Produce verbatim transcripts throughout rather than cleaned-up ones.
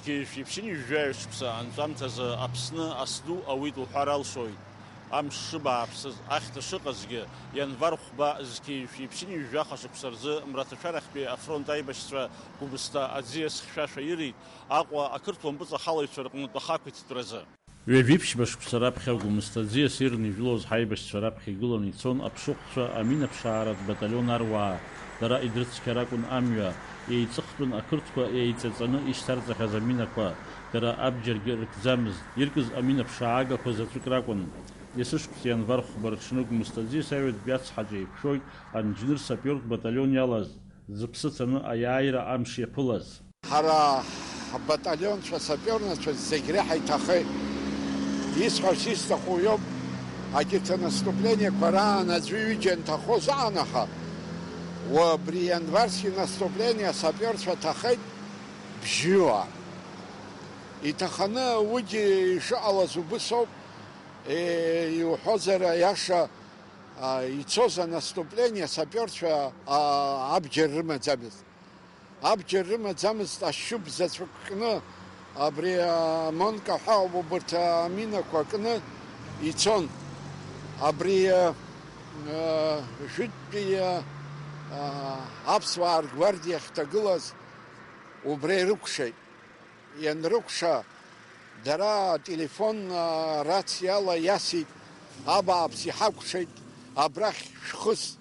Зқьи жәшәи ԥшьынҩажәи жәаҩа шықәса анҵәамҭазы Аԥсны ас ду ауит уҳәар алшоит. Амш шыбааԥсыз, ахьҭа шыҟазгьы, ианвар хәба зқьи жәшәи ԥшьынҩажәи жәаха шықәса рзы мраҭашәарахьтәи афронт аибашьцәа Гәымсҭа аӡиас хьшәашәа ирит Аҟәа ақырҭуа мпыҵахалаҩцәа рҟнытә ахақәиҭтәразы. Ҩажәи ԥшьба шықәса раԥхьа Гәымсҭа аӡиас ирны ижәлоз ҳаибашьцәа раԥхьа игыланы ицон аԥшыхәцәа аминаԥшааратә баталион аруаа, дара идрыцқьар акәын амҩа, еиҵыхтәын ақырҭқәа еиҵаҵаны ишьҭарҵахьаз аминақәа, дара абџьаргьы рыкӡамызт, иркыз аминаԥшаагақәа заҵәык ракәын. Есышықәса ианвар хәба рҽны Гәымсҭа аӡиас аҩадатәи ацҳаҿы еиқәшәоит анџьныр-сапиортә баталион иалаз, зыԥсы ҭаны аиааира амш иаԥылаз. Ҳара ҳбаталионцәа, сапернацәа зегь реиҳа иҭахеит. Исҳәарц исҭаху иоуп, агьырҭ анаступлениақәа раан аӡәы-ҩыџьа анҭахоз аан, аха уа абри ианварский наступление асаперцәа ҭахеит бжьыла. Иҭаханы уигьы ишыҟалаз убыс ауп, е, иуҳәозар, аиаша, а, ицоз анаступление асаперцәа, а, абџьар рымаӡамызт. Абџьар рымаӡамызт, ашьшьыҳәа заҵәык кны, абри амонка ҳәа убарҭ аминақәа кны ицон. Абри, а, а, жәытәтәи, а, а, аԥсуаа ргвардиа ахьҭагылаз убра ирыкәшеит. Ианрыкәша, дара ателефон, а, рациала иасит, абааԥс, иҳакәшеит, абрахь шәхыс,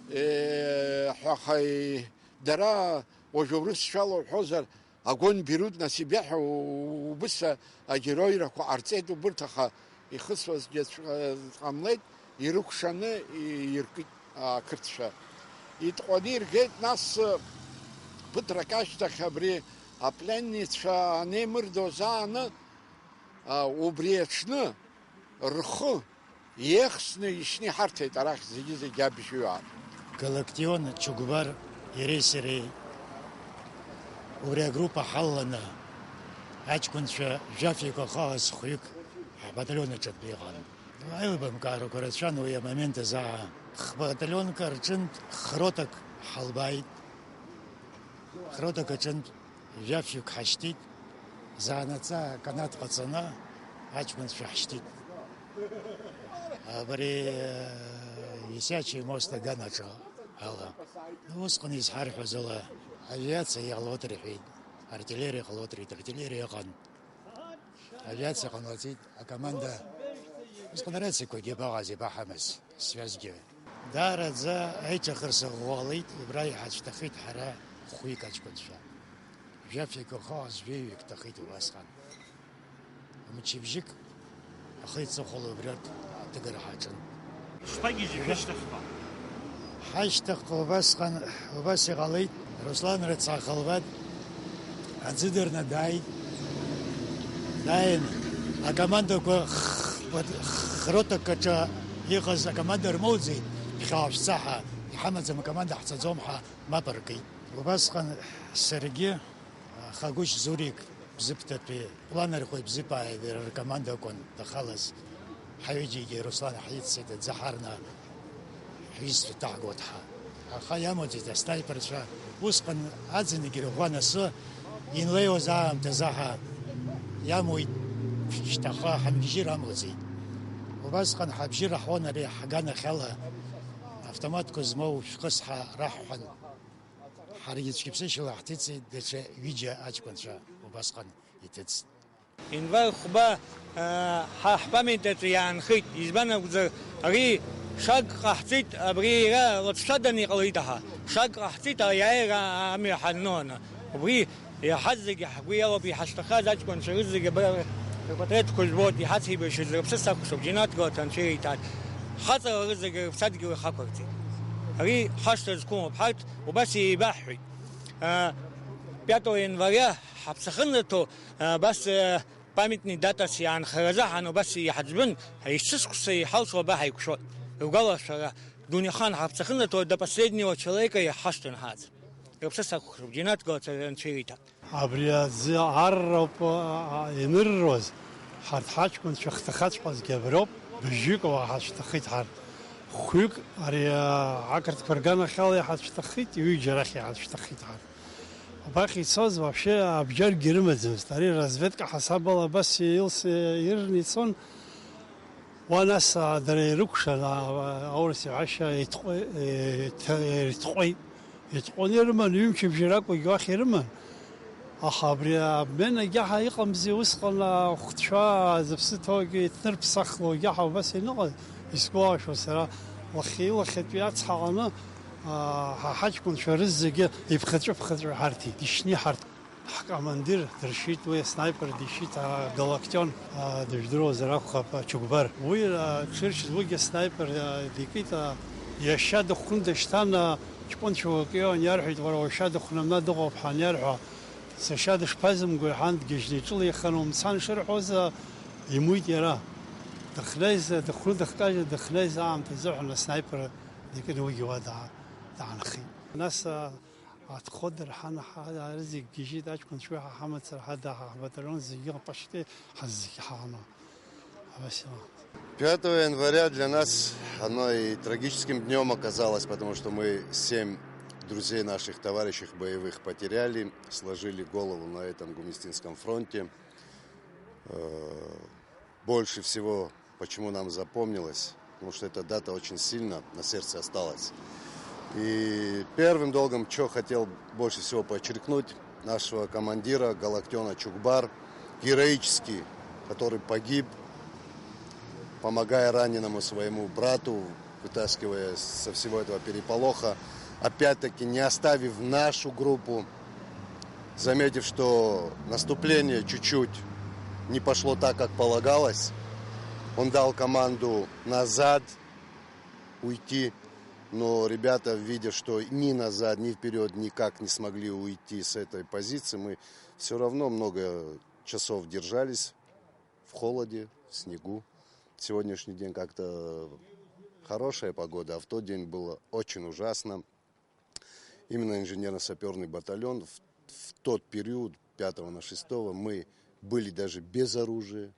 е, ҳәа, аха, е, дара уажә урысшәала уҳәозар, огонь берут на себя ҳәа у-, убыс агероирақәа ҟарҵеит убырҭ, аха ихысуаз џьацәа ҟамлеит, ирыкәшаны иркит ақырҭцәа. Итҟәаны иргеит, нас ԥыҭрак ашьҭахь абри апленницәа анеимырдоз ааны, а, убри аҽны рхы иеихсны ишьны иҳарҭеит арахь зегьы-зегьы абжьыҩаа. Галактион Чыгәбар иареи сареи убри агруппа ҳалаланы аҷкәынцәа жәаф еиқәа хааз хәҩык ҳбаталион аҿынтә иҟан. Аилибамкаарақәа рацәан уи амомент азы аан. Хбаталионк рҿынтә хротак ҳалбааит. Хротак аҿынтә жәафҩык ҳашьҭит, заанаҵы аканат ҟаҵаны аҷкәынцәа ҳшьҭит. Абри, э, висячий мост аганаҿы ала. Усҟан изҳарҳәоз ала, авиациа иҟалоит рҳәеит, артиллериа иҟалоит рҳәеит, артиллериа ыҟан. Авиациа ҟанаҵеит, акоманда. Усҟан арациақәагьы абаҟаз, иабаҳамаз, связьгьы. Даараӡа аиҿахырса ӷәӷәа ҟалеит, убра иҳацәҭахеит ҳара хәҩык аҷкәынцәа. Жәаф еиқәа хааз жәаҩык ҭахеит убасҟан. Мчыбжьык ахи-аҵыхәала убриоуп аҭыгара ҳаҿын. Шԥагьежьи шәышьҭахьҟа? Ҳашьҭахьҟа убасҟан, убас иҟалеит, Руслан рыцҳа, Халват аӡы дырны дааит. Дааин, акомандақәа х-, х-, хротак аҿы иҟаз акоманда рмоуӡеит, ԥхьаҟа шәца ҳәа, иҳамаӡам акоманда, ҳцаӡом ҳәа мап ркит. Убасҟан саргьы, Хагәышь Зурик Бзыԥҭатәи, Ланархәеи Бзыԥааи дара ркоманда акәын дахалаз. Ҳаҩыџьагьы Руслан ҳиццеит аӡы ҳарны, ҳҩызцәа ҭаҳгоит ҳәа. Аха иамоуӡеит аснайперцәа, усҟан аӡынгьы рыӷәӷәа анасы, инлеиуаз аамҭазы ҳа иамуит, шьҭахьҟа ҳамгьежьыр амуӡеит. Убасҟан ҳабжьы раҳон ари ҳганахьала, автоматқәа змоу шәхыс ҳәа раҳҳәан. Ҳаргьы цәгьаԥсышьала ҳҭыҵит, даҽа ҩыџьа аҷкәынцәа убасҟан иҭыҵт. Инвар хәба, аа, ҳа ҳпамиать аҿы иаанхеит, избан акәзар, ари шак ҟаҳҵеит, абри иара лаԥшшәаданы иҟалеит, аха шак ҟаҳҵеит аиааира амҩа ҳанныланы. Убри иаҳаз зегьы ҳгәы иалоуп, иҳашьҭахаз аҷкәынцәа рызегьы абар рпатреҭқәа жәбоит, иҳацеибашьыз рыԥсы сакәхшоуп, џьанаҭ галаҭа анцәа ириҭааит. Ҳаҵара рызегьы рыԥсадгьыл иҳақәырҵеит. Ари ҳашҭа зқәымоуп ҳарҭ. Убас еибаҳҳәеит, а, пятого января ҳаԥсы ахьыннаҭо, а, абас, а, памятный датас иаанхаразы ҳан убас иҳаӡбын, есышықәса иҳалшо абра ҳаиқәшәоит. Ргәалашәара, дунеихан ҳаԥсы ахьыннаҭо до последнего человека иҳашьҭан ҳааӡ. Рыԥсы сакәхшоуп, џьанаҭ галацәа анцәа ириҭа. Абри аӡы арроуп, а, а, инырроз, ҳарҭ ҳаҷкәынцәа хҭахаҵәҟьазгьы аброуп, быжьҩык уаҳа ҳацәҭахеит ҳарҭ. Хәҩык ари, а, ақырҭқәа рганахьала иҳацәҭахеит, ҩыџьа арахь иҳацәҭахеит ҳарҭ. Абахь ицоз вообще абџьаргьы рымаӡамызт. Ари разведка ҳасабала абас илс-, ирны ицон. Уа нас, а, дара ирыкәшан, а, аурыс иҳәашьа, итҟәе-, е, ҭ-, ирытҟәеит. Итҟәаны ирыман, ҩымчыбжьа ракәгьы уахь ирыман. Аха абри абмен агьаҳа иҟамзи усҟан, ахәцәа зыԥсы ҭоугьы иҭнырԥсахло агьаҳа убас ианыҟаз, исгәалашәо сара, уахьи-, уахьатәи ацҳа ҟаны, а, ҳа ҳаҷкәынцәа рызегьы иԥхыҵәы-ԥхыҵәы ҳарҭеит, ишьни ҳарҭ. Ҳкомандир дыршьит, уи аснаипер дишьит, а, Галактион, а, дыжәдыруазар акәхап, ачыгәбар. Уи, а, дшыршьыз, уигьы аснаипер, а, дикит, а, иашьа дыхәны дышьҭан, а, ҷкәынцәа уакы иоуан, иарҳәеит, уара уашьа дыхәны абна дыҟоуп ҳәа аниарҳәа, сашьа дышԥазымгои ҳәа дгьежьны иҿылеихан, умцан шырҳәоз, а, имуит иара. Дыхнеиз, дыхәны дыхкажьын, дыхнеиз аамҭазы ҳәа аснаипер дикын, уигьы уа даа-, даанхеит. Нас, а, Отходы рҳан, ҳа-, ҳа-, зегь гьежьит, аҷкәынцәа ҳа ҳамацара ҳада, ҳа ҳбаталион зегьы ҟаԥашьтәи ҳазегь ҳаама. Абас иҟан. Пятого января для нас оно и трагическим днём оказалось, потому что мы семь друзей наших, товарищей боевых потеряли, сложили голову на этом Гумистинском фронте. Э, Больше всего, почему нам запомнилось, потому что эта дата очень сильно на сердце осталась. И первым долгом, что хотел больше всего подчеркнуть, нашего командира Галактиона Чукбар, героический, который погиб, помогая раненому своему брату, вытаскивая со всего этого переполоха, опять-таки не оставив нашу группу, заметив, что наступление чуть-чуть не пошло так, как полагалось, он дал команду назад уйти, но ребята, видя, что ни назад, ни вперёд никак не смогли уйти с этой позиции, мы всё равно много часов держались в холоде, в снегу. Сегодняшний день как-то хорошая погода, а в тот день было очень ужасно. Именно инженерно-сапёрный батальон в, в тот период, пятого на шестого, мы были даже без оружия.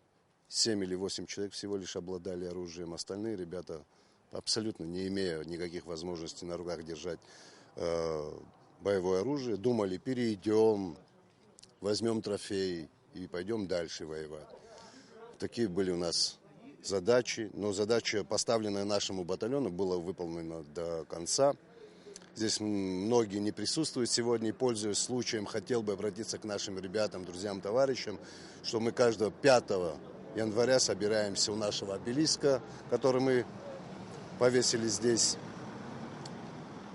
Семь или восемь человек всего лишь обладали оружием. Остальные ребята, абсолютно не имея никаких возможностей на руках держать, э, боевое оружие, думали: «Перейдём, возьмём трофей и пойдём дальше воевать». Такие были у нас задачи, но задача, поставленная нашему батальону, была выполнена до конца. Здесь, м, многие не присутствуют сегодня, и, пользуясь случаем, хотел бы обратиться к нашим ребятам, друзьям, товарищам, что мы каждого пятого января собираемся у нашего обелиска, который мы повесили здесь.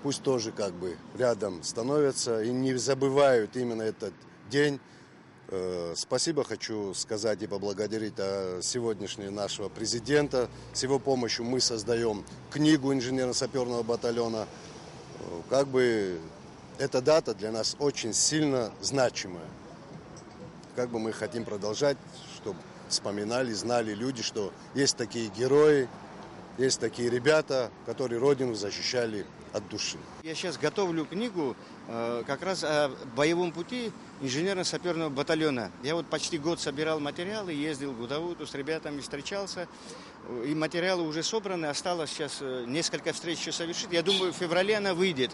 Пусть тоже как бы рядом становятся и не забывают именно этот день. Э, спасибо хочу сказать и поблагодарить, э, сегодняшнего нашего президента. С его помощью мы создаём книгу инженерно-сапёрного батальона. Э, как бы эта дата для нас очень сильно значимая. Как бы мы хотим продолжать, чтоб вспоминали, знали люди, что есть такие герои, есть такие ребята, которые Родину защищали от души. Я щас готовлю книгу, э, как раз о боевом пути инженерно-сапёрного батальона. Я вот почти год собирал материалы, ездил в Гудауду, с ребятами встречался. И материалы уже собраны, осталось сейчас, э, несколько встреч ещё совершить. Я думаю, в феврале она выйдет.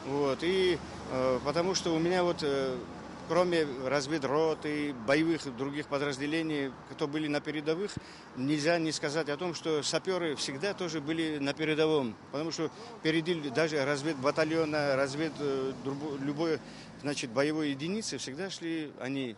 Вот, и, э, потому что у меня вот, э, кроме разведрот и боевых других подразделений, кто были на передовых, нельзя не сказать о том, что сапёры всегда тоже были на передовом, потому что впереди даже разведбатальона, развед, э, любо-, любой, значит, боевой единицы всегда шли они.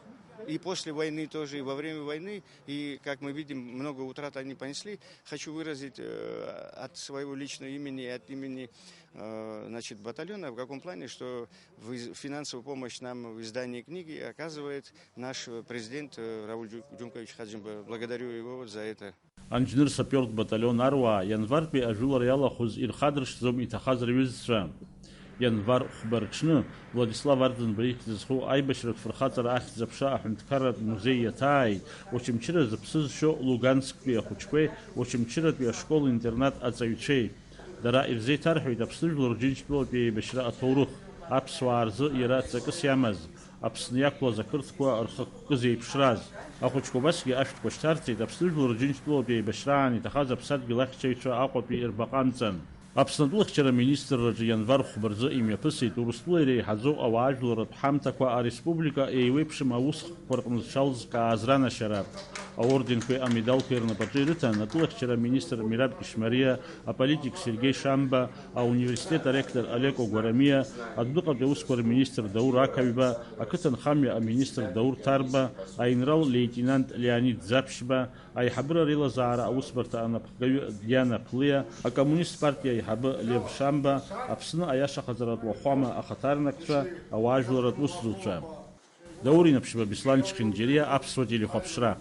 И после войны тоже, и во время войны, и, как мы видим, много утрат они понесли. Хочу выразить, э, от своего личного имени и от имени, э, значит, батальона, в каком плане, что в из-, финансовую помощь нам в издании книги оказывает наш, э, президент, э, Рауль Дю-, Дюмкович Хаджимба. Благодарю его вот за это. Анџьныр-сапиортә баталион аруаа ианвартәи ажәылара иалахәыз ирхадыршҭӡом иҭахаз рҩызцәа. Ианвар хәба рҽны Владислав Арӡынба ихьӡ зху аибашьратә фырхаҵара ахьӡ-аԥша аҳәынҭқарратә музеи иаҭааит Очамчыра зыԥсы зшьо Лугансктәи ахәыҷқәеи Очамчыратәи ашкол-интернат аҵаҩцәеи. Дара ирзеиҭарҳәеит Аԥсны Жәлар Џьынџьтәылатәи аибашьра аҭоурых, аԥсуаа рзы иара ҵакыс иамаз, Аԥсны иақәлаз ақырҭқәа рхықәкы зеиԥшраз. Ахәыҷқәа убасгьы ашәҭқәа шьҭарҵеит Аԥсны Жәлар Џьынџьтәылатәи аибашьраан иҭахаз аԥсадгьыл ахьчаҩцәа Аҟәатәи рбаҟа амҵан. Аԥсны атәылахьчара аминистрраҿы ианвар хәба рзы имҩаԥысит Урыстәыла иреиҳаӡоу ауаажәларратә ҳамҭақәа ареспублика еиуеиԥшым аусхкқәа рҟны зҽалзкааз ранашьара. Аорденқәеи амедалқәеи рнапаҿы ирыҭан атәылахьчара аминистр Мираб Кишмариа, аполитик Сергеи Шамба, ауниверситет аректор Олеко Гәарамиа, адәныҟатәи аусқәа рминистр Даур Ақаҩба, ақыҭанхамҩа аминистр Даур Ҭарба, аинрал леитенант Леонид Ӡаԥшьба, аиҳабыра реилазаара аусбарҭа анапхгаҩы Диана Ԥлиа, акоммунист партиа аиҳабы Лев Шамба, Аԥсны аиашахазаратә уахәама ахаҭарнакцәа, ауаажәларратә усзуҩцәа. Даур Инаԥшьба, Беслан Чхинџьариа, Аԥсуа телехәаԥшра.